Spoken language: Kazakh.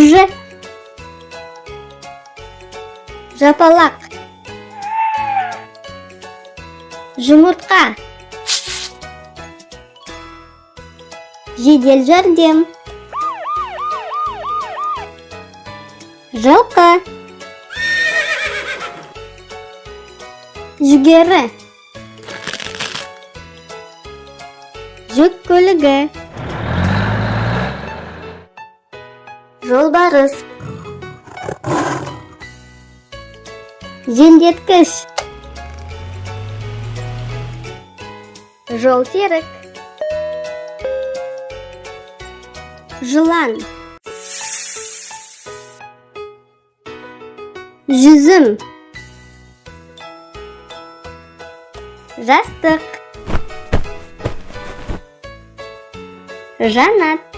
Ж. Жапалақ. Жұмыртқа. Жедел жәрдем. Жылқы. Жүгері. Жүк көлігі. Жолбарыс. Желдеткіш. Жолсерік. Жылан. Жүзім. Жастық. Жанат.